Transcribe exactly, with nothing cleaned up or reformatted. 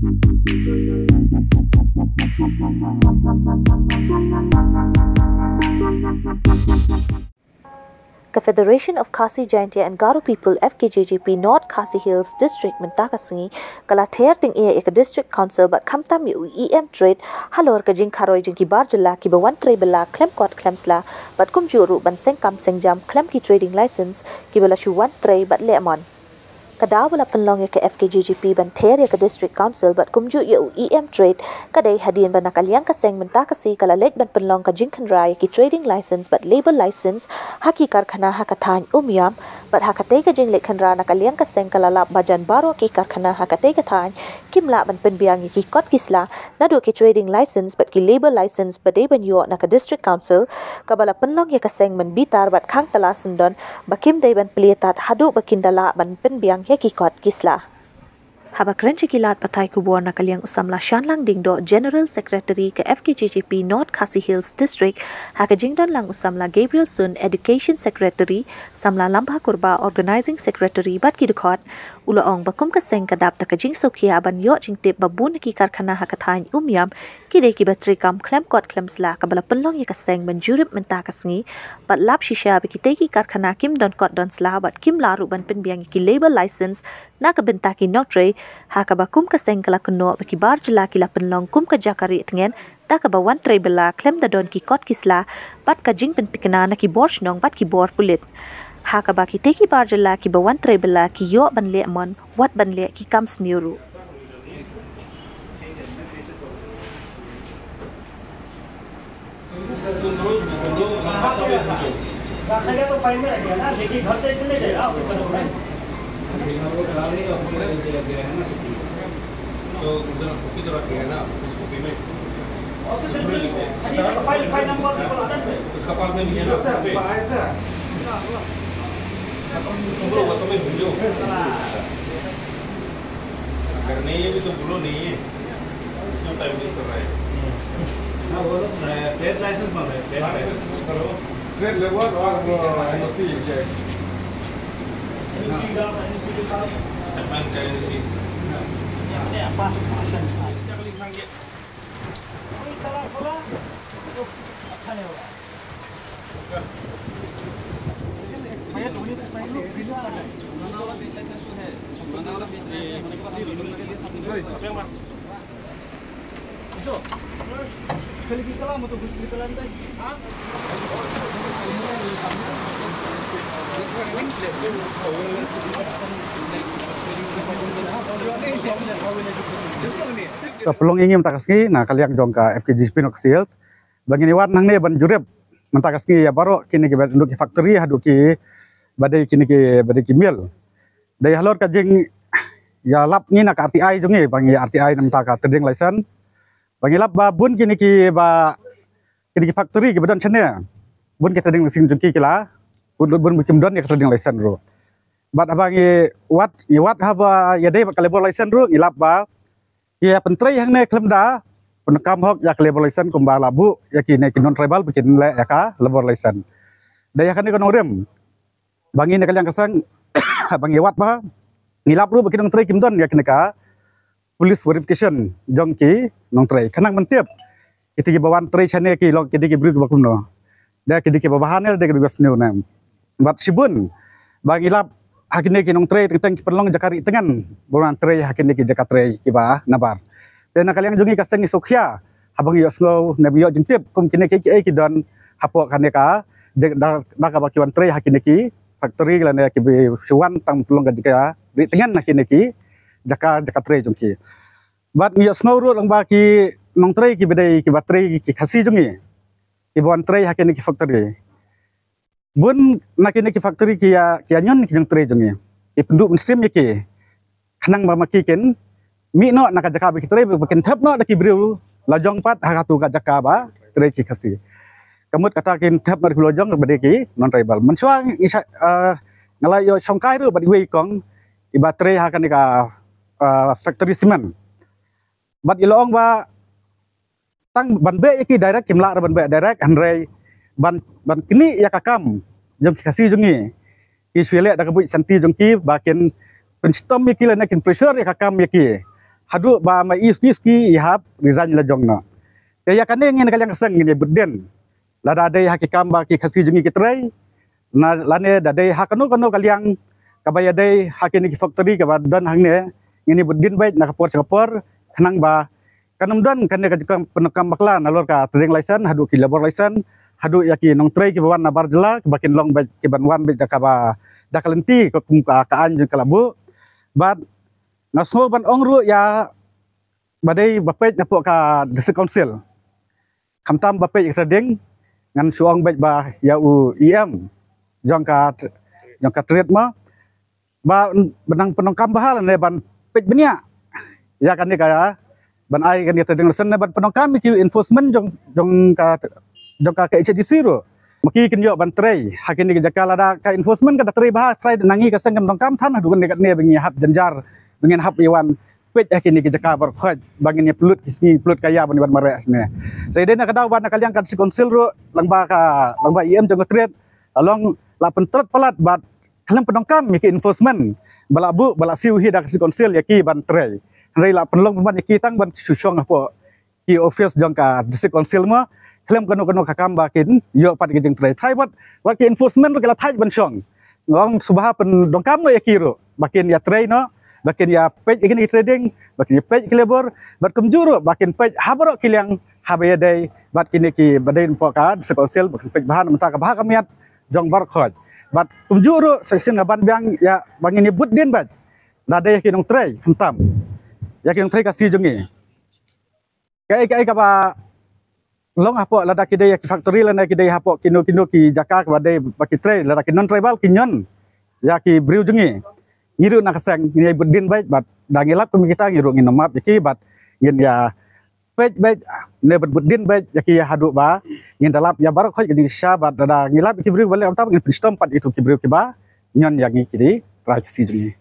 Ka Federation of Khasi Jaintia and Garo People, F K J J P, North Khasi Hills District mynta ka sngi ka la ther tyngeh ïa ka District Council bad khamtam ïa u E M Trade halor ka jingkharoi jong ki bar jylla kiba wan trei bylla khlem kot khlem sla bad kumjuh ruh ban seng kam seng jam khlem ki trading license kiba la shu wan trei bad leh mon. Ka daw ba la pynlong ïa ka F K J J P ban ther ïa ka District Council bad kumjuh ïa u E M Trade ka dei hadien ba na ka liang ka seng mynta ka sngi ka la leit ban pynlong ka jingkhynra ïa ki trading license bad labour license ha ki karkhana ha ka thaiñ Umiam bad ha katei ka jingleit khynra na ka liang ka seng ka la lap ba jan baroh ki karkhana ha katei ka thaiñ kim lah ban pynbiang ïa ki kot ki sla naduh ki trading license bad ki labour license ba dei ban ïoh na ka District Council kaba la pynlong ïa ka seng mynbitar bad khang tala syndon ba kim dei ban plie tad haduh ba kin da lah ban pynbiang ïa ki kot ki sla. Haba kren sha ki lad pathai khubor na ka liang u samla Shanlang Diengdoh, General Secretary ka F K J J P North Khasi Hills District, ha ka jingdon lang u samla Gabriel Sun, Education Secretary, samla Lambha Kurbah, Organizing Secretary bad ki dkhot, u la ong ba kum ka seng ka dap da ka jingsngewkhia ban ïoh jingtip ba bun na ki karkhana ha ka thaiñ Umiam ki dei kiba trei kam khlem kot khlem sla kaba la pynlong ïa ka seng ban jurip mynta ka sngi bad lap shisha ba kitei ki karkhana kim don kot don sla bad kim lah ruh ban pynbiang ïa ki labour license na ka bynta ki nongtrei ha kaba kum ka seng ka la kynnoh ba ki bar jylla ki la pynlong kum ka jaka rieh tngen da kaba wan trei bylla khlem da don ki kot ki sla bad ka jingpyntikna na ki bor shnong bad ki bor pulit ha kaba kitei ki bar jylla kiba wan trei bylla ki ïoh ban leh mon wat ban leh ki kam sniew ruh. तुम रोज, तुम रोज, हाँ, हाँ, हाँ। रखा गया तो फाइल में रखेगा ना, लेके घर पे नहीं जाएगा, ऑफिस में रखना है। तो उधर कॉपी तो रखेगा ना, ऑफिस कॉपी में। ऑफिस में नहीं, खाली फाइल, फाइल नंबर भी बोला ना। उसका पास में नहीं है ना, कॉपी। तुम लोग वास्तव में भूल जाओ। अगर नहीं है भी तो बोलो नहीं है। इसमें टाइम वेस्ट कर रहा है। हाँ, वो लोग, अ, ट्रेड लाइसेंस मांग रहे हैं, ट्रेड लाइसेंस। करो। ट्रेड लेबर और, अ, एनओसी चाहिए। एनओसी का, एनओसी के साथ। जापान का एनओसी। हाँ। अपने पास भाषण। क्या लिखाएंगे? कोई कला खोला, तो अच्छा नहीं होगा। Ka pynlong ïa ngi mynta ka sngi na ka liang jong ka F K J J P North Khasi Hills ba ngin ïa wan hangne ban jurip mynta ka sngi ïa baroh kine kiba dei ki factory haduh kiba dei kine kiba dei ki mill. Dei halor ka jingïalap ngi na ka R T I jong ngi ba ngi R T I na mynta ka trading license. Ba ngi lap ba bun kine kiba kine ki factory kiba don shane, bun ki trading license jong ki ki la, bun bun kim don ïa ka trading license ruh. Bad haba ngi wad, ngi wad haba ïadei bad ka labour license ruh ngi lap ba ki ïa pyntrei hangne khlem da pyndonkam hok ïa ka labour license kumba la buh ïa kine ki non tribal ba kin leh ïa ka labour license. Da ïa kane ka nongrim ba ngi na ka liang ka seng ba ngi wad ba ngi lap ruh ba ki nongtrei kim don ïa kane ka police verification jong ki nongtrei. Khnang ban tip kiti kiba wan trei shane ki long kiti ki briew kiba kumno. Da kiti kiba bha ne da kiti kiba sniew ne. Bad shibun ba ngi lap ha kine ki nongtrei teng teng ki pynlong jaka rieh tngen ba wan trei ha kine ki jaka trei kiba nabar. Te na ka liang jong ngi ka seng ngi sngewkhia haba ngi ïohsngew ne ba ngi ïoh jingtip kum kine ki, ki, ki don hapoh kane ka jaka da, da kaba ki wan trei ha kine ki factory lane kiba shu wan tang pynlong ka jaka rieh tngen ha kine ki jaka, jaka trei jong ki. Bad ngi ïohsngew ruh lang ba ki nongtrei kiba dei kiba trei ki Khasi jong ngi kiba wan trei ha kine ki factory. Bun na kine ki factory ki ïa, ki ïa ñion ki nongtrei jong ngi. Ki pynduh mynsiem ïa ki. Khnang ba ma ki kin mih noh na ka jaka ba ki trei ba kin thep noh da ki briew la jong pat ha katu ka jaka ba trei ki Khasi. Ka mut kata kin thep noh da ki briew la jong ba dei ki non tribal. Mynshuwa ngi sa, eh, nga la ïoh shongkai ruh bad iwei i kong iba trei ha kane ka, eh, factory cement. Bad i la ong ba tang ban beh ïa ki direct kim lah ruh ban beh direct hynrei ban, ban knieh ïa ka kam jong ki Khasi jong ngi. Ki shu leh da ka buit shanti jong ki ba kin pynshitom ïa ki lane kin pressure ïa ka kam ïa ki. haduh ba ma i suki suki i hap resign la jong noh. Te ïa kane ngi na ka liang ka seng ngin ïa bud dien. Lada dei ha ki kam ba ki Khasi jong ngi ki trei, na lane da dei ha kano kano ka liang kaba ïadei ha kine ki factory kaba don hangne, ngin ïa bud dien beit na ka por sha ka por, khnang ba kan ym don kane ka jingpyndonkam bakla nalor ka trading license haduh ki labour license, haduh ïa ki nongtrei kiba wan na bar jylla kiba kin long beit, kiban wan beit da kaba, da ka lynti ka kum ka, ka aiñ jong ka la buh. Bad nga sngew ban ong ruh ïa ba dei ba peit napoh ka District Council, khamtam ba peit ïa ka trading, ngan shu ong beit ba ïa u E M jong ka, jong ka trade mo, ba, ba nang pyndonkam bha lane ban peit bniah ïa kane ka, ban ai kane ka trading license ne ban pyndonkam ïa ki enforcement jong, jong ka, jong ka, ka H A D C ruh. Ma ki kin ïoh ban trei ha kine ki jaka lada ka enforcement ka da trei bha, trei na ngi ka seng kan pyndonkam than haduh kane, kane ba ngi hap jynjar, ba ngin hap ïa wan peit ha kine ki jaka baroh khoit, ba ngin ïa pynlut ki sngi pynlut ka ïa ban ïa ban mareh shane. Te dei na ka daw ba na ka liang ka District Council ruh, lyngba ka, lyngba E M jong ka trade, la long la pyntrot palat bad khlem pyndonkam ïa ki enforcement ba la buh, ba la siew hi da ka District Council ïa ki ban trei. Hynrei la pynlong pynban ïa ki tang ban shu shong hapoh ki office jong ka District Council mo, khlem kano kano ka kam ba kin ïoh pat ki jingtrei. Thait wat, wat ki enforcement ruh ki la thait ban shong. Nga ong sngewbha pyndonkam noh ïa ki ruh ba kin ïa trei noh, ba kin ïa peit ïa kine ki trading, ba kin ïa peit ïa ki labour, bad kumjuh ruh ba kin peit ha baroh ki liang haba ïadei bad kine kiba dei napoh ka District Council, ba kin peit bha na ka bynta ka bha ka miat jong baroh khoit. Bad kumjuh ruh sa shisien nga ban biang ïa ba ngin ïa bud dien beit, lada ïa ki nongtrei khamtam, ïa ki nongtrei Khasi jong ngi. Kaei kaei kaba long hapoh, lada ki dei ïa ki factory lane ki dei hapoh kino kino ki jaka kaba dei ba ki trei, lada ki non-tribal ki ñion ïa ki briew jong ngi, ngi ruh na ka seng ngin ïa bud dien beit bad da ngi lap kum kita ngi ruh ngin ym map ïa ki bad ngin ïa peit beit ne ban bud dien beit ïa ki haduh ba ngin da lap ïa baroh khoit ki jingshisha bad lada ngi lap ïa ki briew ba leh kumta ngin pynshitom pat ïa ki briew kiba ñion ïa ngi ki trai Khasi jong ngi.